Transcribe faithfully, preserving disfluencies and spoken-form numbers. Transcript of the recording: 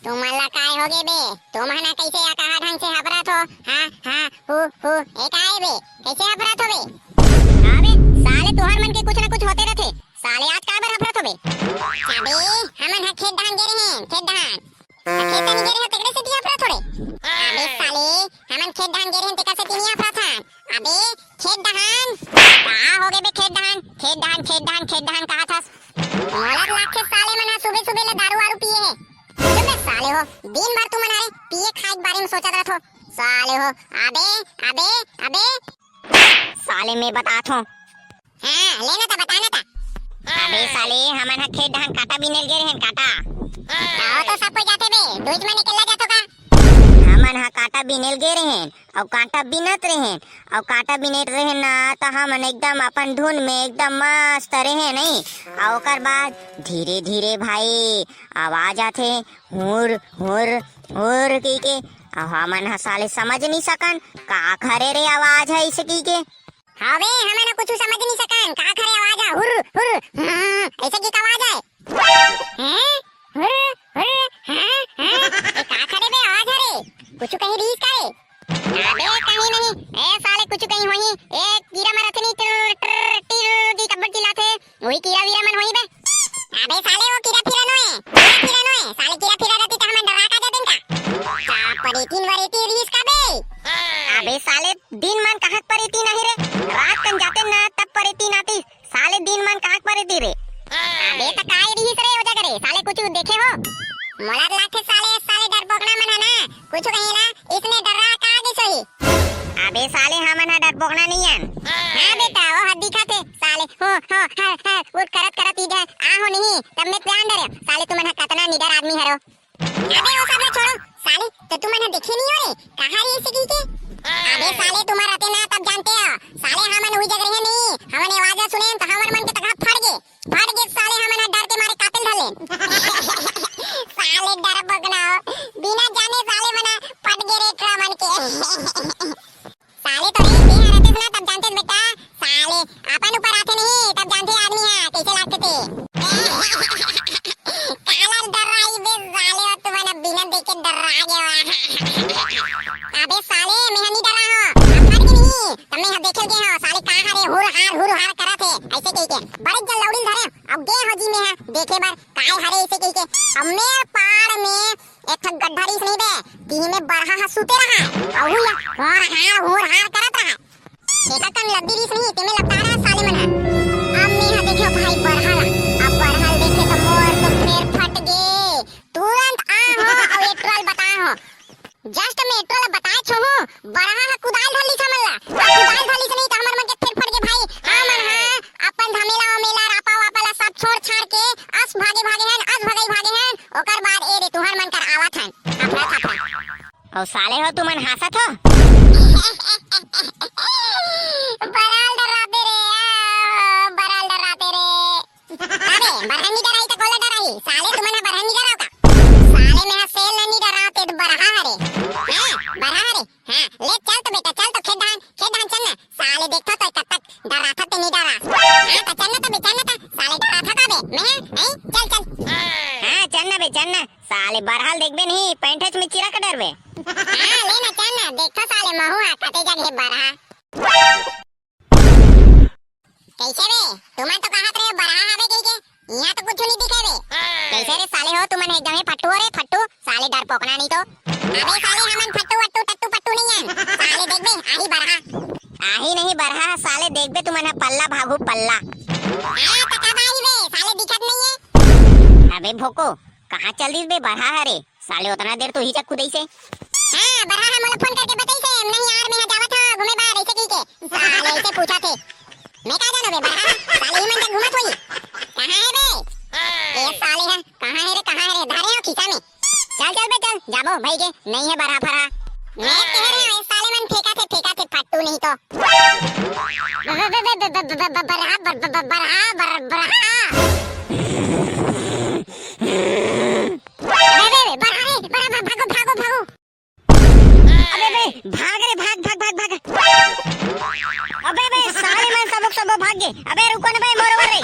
तुमन ला काय होगे बे? तुमन ह कइसे अकहा ढंग से हबरत हो? हा, हा, हु, हु, ए काय बे? कइसे हबरत हो बे? अबे साले, तुहर मन के कुछ ना कुछ होते रथे। साले, आज काबर हबरत हो बे? अबे, हमन ह खेत धान गे रहेन, खेत धान। त खेत धान गे रहेन, तेकरे सेती हबरत हो रे? अबे साले, हमन खेत धान गे रहेन, तेकर सेती नी हबरत हन। अबे, खेत धान? का होगे बे खेत धान? खेत धान, खेत धान, खेत धान कहत हस? मोला त लागथे साले मन ह सुबह-सुबह ले दारू-वारू पिए हे। चुप बे साले हो, दिन भर तुमन हरे पिए खाए के बारे में सोचत रथो। साले हो, अबे, अबे, अबे। साले मैं बतात हों। हाँ, ले ना त, बता ना त। अबे साले, हमन ह खेत धान कांटा बिनेल गे रहेन, कांटा। ओ तो सब कोई जाथे बे, दुई मन अकेल्ला जाथो का? हमन ह कांटा बिनेल गे रहेन, अउ कांटा बिनत रहेन, अउ कांटा बिनत रहेन ना, त हमन एकदम अपन धुन में एकदम मस्त रहेन, नहीं? अउ ओकर बाद धीरे-धीरे भाई आवाज आथे, हुर, हुर, हुर कहिके। अउ हमन ह साले समझ नहीं सकन, का खरे रे आवाज है इसे कहिके। हाँ बे, हमन ह कुछु समझ नहीं सकन, का खरे आवाज है, हुर, हुर, हाँ, ऐसे की आवाज है? हैं? हुर, हुर, हाँ, हाँ, ये का खरे बे आवाज है रे? कुछु कहीं रीस का है? अबे कहीं नहीं, ए साले कुछु कहीं होही, ए कीरा मरत नहीं, टिर, टिर, टिर की कब्बड़ चिल्लाथे, वही कीरा वीरा मन होही बे। अबे साले, वो कीरा फिरा नोहे, कीरा फिरा नोहे, साले कीरा फिरा रहती त हमन डरा का जातेन का? का परेतीन वरेतीन रीस का बे? अबे साले, दिन मन कहाँ परेतीन आही रे? रात कन जातेन ना तब परेतीन आती। साले दिन मन कहाँ परेती रे? अबे त काय रीस रे ओ जगह रे? साले कुछु देखे हो? मोला त लागथे साले, साले डरपोकना मन है ना, कुछु कहीं ला इसने डरा का आगे सही। अबे साले, हमन ह डरपोकना नहीं हन। हाँ बेटा, वो ह दिखत हे साले। हो, हो, हर, हर, उठ करत करत ई गए। आ हो नहीं, तब मैं जान डरे। साले तुमन ह कतना निडर आदमी हरो। अबे वो सब ला छोड़ो, साले तो तुमन ह देखे नहीं हो रे, कहाँ रे इसे की के? अबे साले, तुमन रहते ना तब जानते हो। साले हमन वही जगह रहे नहीं, हमन आवाज सुने तो हमर मन के तका फट गे। फट गे साले, हमन ह डर के मारे कापेल धर लेन। साले डरपोकना हो, बिना जाने साले मन ह फट गे रे एकरा मन के। साले तो रे, तें ह रहते ना तब जानते बेटा, साले अपन ऊपर आते नहीं तब जानते आदमी ह कैसे लागते ते। काला डराई बे साले, हो तुमन बिना देखे डरा गए हो। अबे साले, मैं ह नहीं डरा हो, अब फट गे नहीं, तब मैं ह देखे गे हो, साले का हरे हुर हार हुर हार करत हे, ऐसे कह के बड़े जल्लौड़ी धरे। अब गे हो जी मैं ह देखे बर काय हरे इसे कहिके। अब मेर पाड़ में एक ठक गड्ढा रहिस नहीं बे, तिही में बरहा ह सुते रहा। अउ हुआ होर हार होर हार करत रहा। एकर कन लद्दी रहिस नहीं, तेमे लपटा रहा साले मन ह। अब मैं ह देखे भाई बरहा ला। अब बरहा ल देखे त मोर तो फेर फट गे। तुरंत आ हो अउ एट्रो ल बता हो। Just मैं एट्रो ला बताए छोहूं, बरहा ह कुदाल धर लिस हमन ला। अब कुदाल धर लिस नहीं त हमर मन के फेर फट गे भाई। हमन ह अपन धमेला वमेला रापा वापा ला सब छोड़ छाड़ के अस भागे भागे हन, अस भगई भागे हन। ओकर बाद ए रे तुहर मन कर आवत हन। अफरा थफरा। अउ साले हो तुमन हांसत हो? बराल डराते रे, आ, बराल डराते रे। अबे, बरहा नी डराही त कोला डराही? साले तुमन ह बरहा नी डराव का? साले मैं ह सेल ल नी डराव, ते तो बरहा हरे। हाँ, बरहा हरे। हाँ, ले चल तो बेटा, चल तो खेत धान, खेत धान चल ना। साले देखथो तो कब तक डराथस ते नी डरास। हाँ, त चल ना त बे, चल ना त। साले डराथा का बे? मैं ह, हैं? चल, चल। हाँ, चल ना बे, चल ना। साले बरहा ल देखबे नहीं, पैंठच में चिरा के डरबे। हाँ, ले ना, चल ना, देखथो साले महू हा, कते जगह बरहा। कैसे बे? तुमन तो कहत रहे बरहा हवे कहिके, यहाँ तो कुछ नहीं दिखे बे। कैसे रे साले हो, तुमन एकदम ही फट्टू हो रे, फट्टू, साले डरपोकना नहीं तो। अबे साले, हमन फट्टू वट्टू टट्टू पट्टू नहीं हन, साले देखबे, आही बरहा। आही नहीं बरहा, साले देखबे तुमन ह पल्ला भागू पल्ला। हाँ, तो कब आही बे, साले दिखत नहीं है। अबे भोको, कहाँ चल दिस बे बरहा हरे? साले ओतना देर तो हिचक कुदई से। हाँ, बरहा ह मोला फोन करके बताई से, नहीं यार, मैं ह जावत हूँ घूमे बार, ऐसे कहिके। साले ऐसे पूछा थे। मैं का जानो बे बरहा, साले ही मन तक घूमत होई। कहाँ है बे? ए साले ह, कहाँ है रे, कहाँ है रे? धरे हो खीसा में। चल, चल बे, चल, जाबो, भाई के, नहीं है बरहा फरहा। मैं कह रहे हूँ, ए साले मन फेंका थे, फेंका थे, फट्टू नहीं तो। बरहा, बर-, बर-, बर-, बरहा, बर-, बर-, बरहा, बर-, बरहा। अबे, बे, बे, बरहा रे, बरहा, भा-, भागो, भागो, भागो। अबे, बे, भाग रे, भाग, भाग, भाग, भाग। अबे, बे, साले मन सबक सबक भाग गे। अबे, रुको ना बे, मोर ओर रे।